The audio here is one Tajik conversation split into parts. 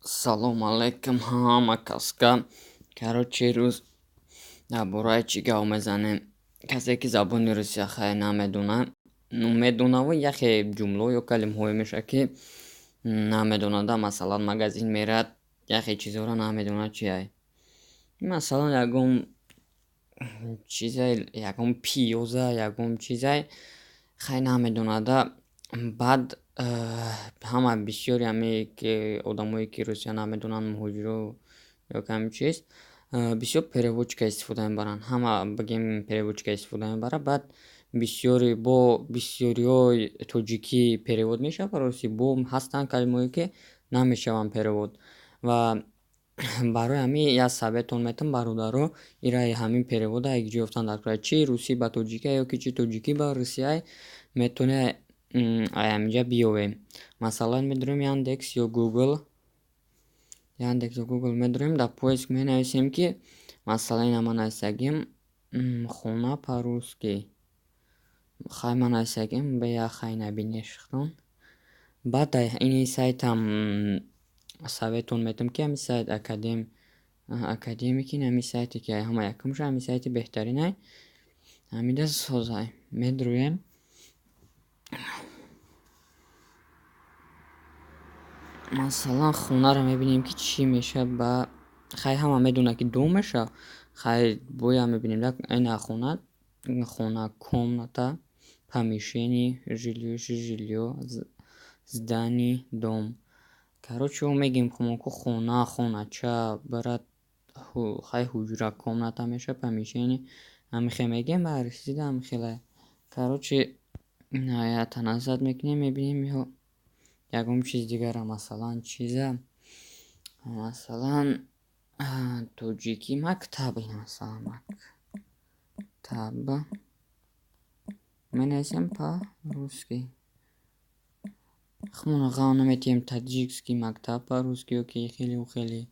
Салом алейкум ҳама каска. Короче, рӯз дар бораи чӣ гап мезанем? Касе ки забони русия хай намедонад, медонаву яхе ҷумлаҳо ё калимаҳое мешавад, ки намедонада. Масалан, магазин мерад, яхе чизҳоро намедонад чиай. Масалан, ягон чизе, ягон пиёза, ягон чизай хай намедонада. Баъд ҳама бисёри ҳаме ки одамое ки русия намедонанд, муҳоҷиро ё ҳамин чиз, бисёр переводчика истифода мебаранд. Ҳама, бигем, переводчика истифода мебарад. Баъд бисёри бо бисёриҳои тоҷикӣ перевод мешавад ба русӣ, бо ҳастанд калимаҳое, ки намешаванд перевод. Ва барои ҳамин як советон метам, бародаро: ираи ҳамин перевода якҷо ёфтан дар кора. Чи русӣ ба тоҷикӣ ё ки чи тоҷикӣ ба русияй, метавонед ҳаминҷа биёвем. Масалан, медурем Яндекс ё Гугл, Яндекс ё Гугл медурем, дар поиск менависем, ки масалан, ина ман нависагим «хона по-русски». Хай, ман нависагим бея, хай набинешхтон. Баъд дар ини сайтам советон метам, ки ҳамин сайт академик, ин ҳамин сайте ки ҳама якумша, ҳамин сайти беҳтаринай. Ҳамида созай. Медурӯем. Масалан, хонаро мебинем, ки чӣ мешавад ба хай, ҳама медонад, ки дом мешавад. Хай, боя мебинем ина хона, хона, комната, помещение, жилище, жильё, здание, дом. Короче, мо мегӯем ку хона, хонача, брат, хай, ҳуҷра, комната мешавад, помещение, ҳамин хел мегӯем, ба русида ҳамин хелай. Короче, ята назад мекунем, мебинем ё ягон чиз дигара, масалан, чиза, масалан, тоҷикӣ мактаб, масалан, мактаб менависем по-русски. Хумона ғам наметиҳем, таджикский мактаб по-русски ё ки хеле хеле.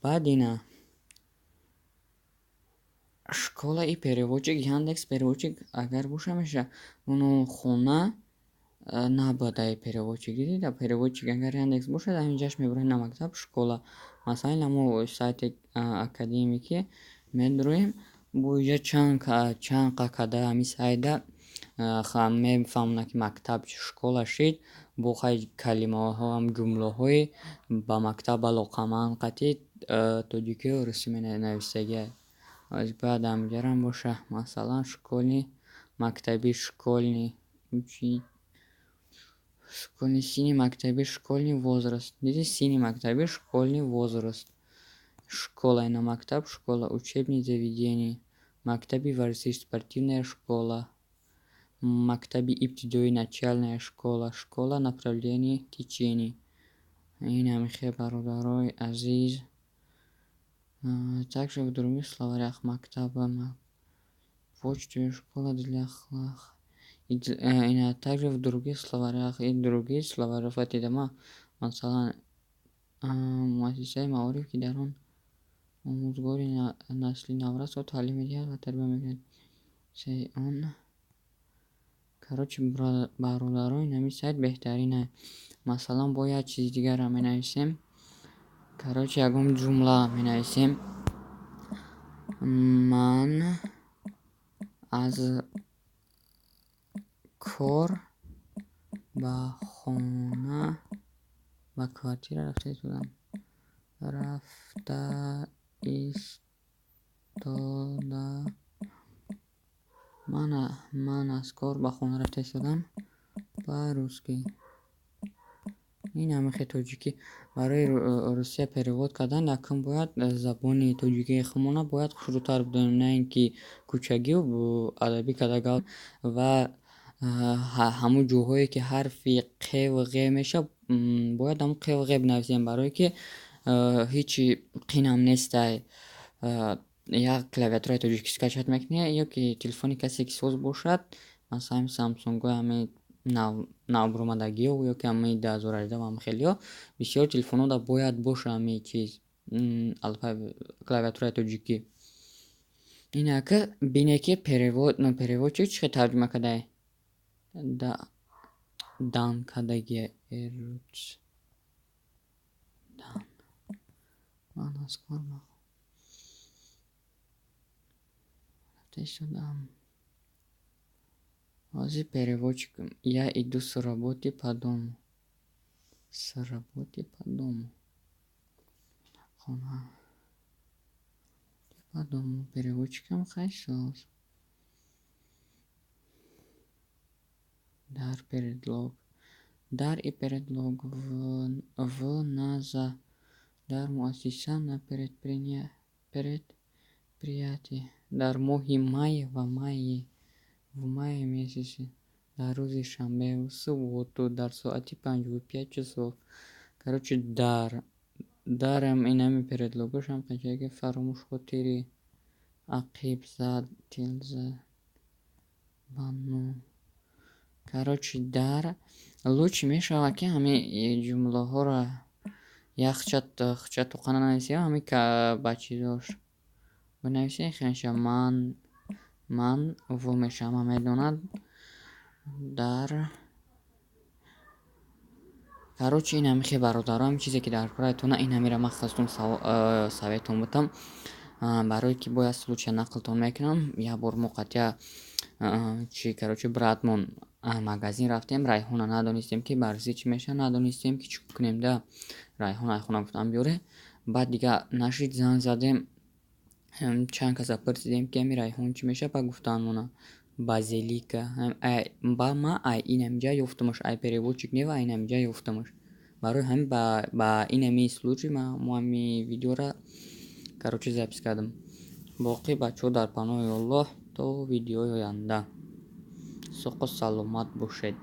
Баъд ина школа и переводчик, Яндекс переводчик агар боша, мешавад. Оно хона набуд ай переводчик, дидед? Переводчик агар Яндекс бошад, ҳаминҷаш мебарем на мактаб, школа. Масалан, ина мо сайти академикӣ медуроем, бо иҷа чанд чанд қада ҳамин сайта мефаҳмонад, ки мактаб, школа шид, бо хай калимаҳо, ҷумлаҳои ба мактаб алоқаманд қатъи тоҷикию русӣ менависагиай. Бояд ҳаминҷарам боша. Масалан, школьный, мактаби, школьный, школьный, синни мактабӣ, школьный возраст. Диди, синни мактабӣ, школьный возраст. Школа, ина мактаб, школа, учебное заведение, мактаби варзиш, спортивная школа, мактаби ибтидоӣ, начальная школа, школа направление течение. Ин ҳамин хел, бародарои азиз. Также в других словарях мактаб, почта, школа для ина, также в других словарях и другие словаря фатидама. Масалан, муассисаи маориф, ки дар он омӯзгори насли наврасро таълим медиҳад ва тарбия мекунад. Он, короче, бародаро, ин ҳамин сайт беҳтаринай. Масалан, бо як чизи дигарро менависем. Короче, ягон ҷумла менависем. Ман аз кор ба хона, ба квартира рафта истодам. Рафта истода. Ман аз кор ба хона рафта истодам. По-русски. Ин ҳамин хел тоҷикӣ. Барои русия перевод кардан якум бояд забони тоҷикии худмона бояд хушрӯтар бидонем, на ин ки кӯчагию адабӣ карда гап. Ва ҳамун ҷоҳое ки ҳарфи қеву ғ мешавад, бояд ҳамун қеву ғ бинависем, барое ки ҳечи қинам нестай. Як клавиатураи тоҷикӣ скачать мекунӣ ё ки телефони касе ки соз бошад, масалан, Самсунгҳои ҳамин навбуромадагиҳо ё ки ҳамин 2018 ва ҳамин хелиҳо, бисёр телефонҳода бояд боша ҳамин чиз, клавиатураи тоҷикӣ. Инака бине, ки перевод, переводчик чӣ хел тарҷума кардае? Дан кардагия. Дан. Москва рафта истодам. Ҳозир переводчик. Я иду с работы по дому. С работы по дому. Хона. По дому. Переводчикам хай соз. Дар предлог. Дар и предлог в, на, за. Дар муассиса, на предприятии. Дар моҳи май, в мае. В мае месяце. Дар рӯзи шанбе, в субботу, дар соати 55 часов. Короче, дар. Дарам инами предлогошам қачаки фаромӯшхотирӣ. Ақиб, зад, тил зад. Бану. Короче, дар лучше мешавад, ки ҳамин ҷумлаҳоро яхча тоқа нанависем, ҳамин ба чизош бинависем, хеле ман в мешавад, ман медонад дар. Короче, ин ҳами хел, бародаро, ҳамин чизе ки дар кораи ин ҳамира ман хостум советон бутам, барое ки бояд случая нақлтон мекунам. Як бор мо қатъия чи, короче, братмон магазин рафтем, райҳона надонистем, ки баррасӣ чӣ мешавад, надонистем, ки чӣ кунем да. Райҳон айхона гуфтам биёре, баъд дига нашид, занг задем, чанд каса пурсидем, ки ҳами райҳон чӣ мешавад, баъд гуфтанд мона базилика. Ба ма ай инамиҷа ёфтамаш, ай переводчик не, ва инамиҷа ёфтамаш. Барои ҳамин ба инами случай мо ҳами видеора, короче, запись кардам. Боқӣ, бачаҳо, дар паноҳи Аллоҳ то видеои оянда. Соқу саломат бошед.